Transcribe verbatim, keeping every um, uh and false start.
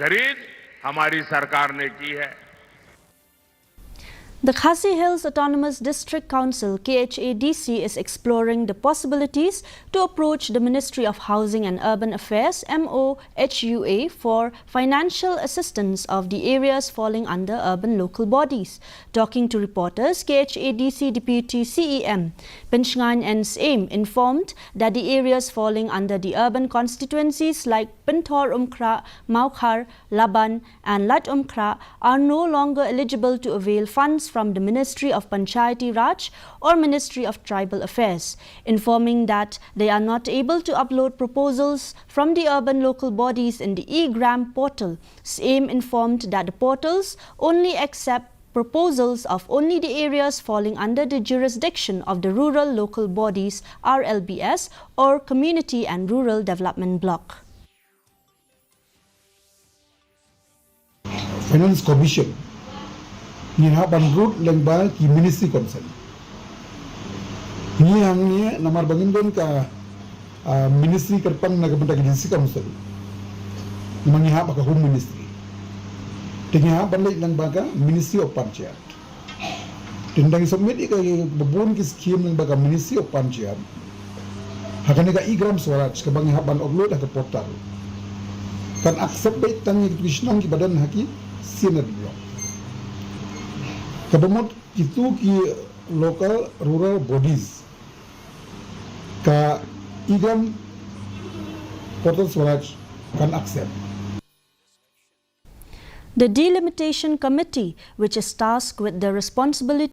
खरीद हमारी सरकार ने की है। The Khasi Hills Autonomous District Council, K H A D C, is exploring the possibilities to approach the Ministry of Housing and Urban Affairs, M O H U A, for financial assistance of the areas falling under urban local bodies. Talking to reporters, K H A D C Deputy C E M Pinshngaiñ N Syiem informed that the areas falling under the urban constituencies like Pynthorumkhrah, Mawkhar, Laban, and Laitumkhrah are no longer eligible to avail funds from the Ministry of Panchayati Raj or Ministry of Tribal Affairs, informing that they are not able to upload proposals from the urban local bodies in the e-gram portal. Syiem informed that the portals only accept proposals of only the areas falling under the jurisdiction of the Rural Local Bodies, R L B S, or Community and Rural Development Block. Finance Commission ngi hap ban rut lyngba ki ministry concern. Ngi hangne namar ba ngim don ka, ah, ministry kyrpang na ka bynta ka District Council. Namar ngi hap ka Home Ministry. Te ngi hap ban leit lyngba ka Ministry of Panchayat. Te ngi dang submit ïa ka bun ki scheme lyngba ka Ministry of Panchayat ha kane ka e-Gram Swaraj kaba ngi hap ban upload ha ka portal. Kan accept beit tang ïa ki shnong kiba don ha ki C and R D block. Kaba mut kitu ki local rural bodies ka e-Gram Portal Swaraj kan accept. The Delimitation Committee, which is tasked with the responsibility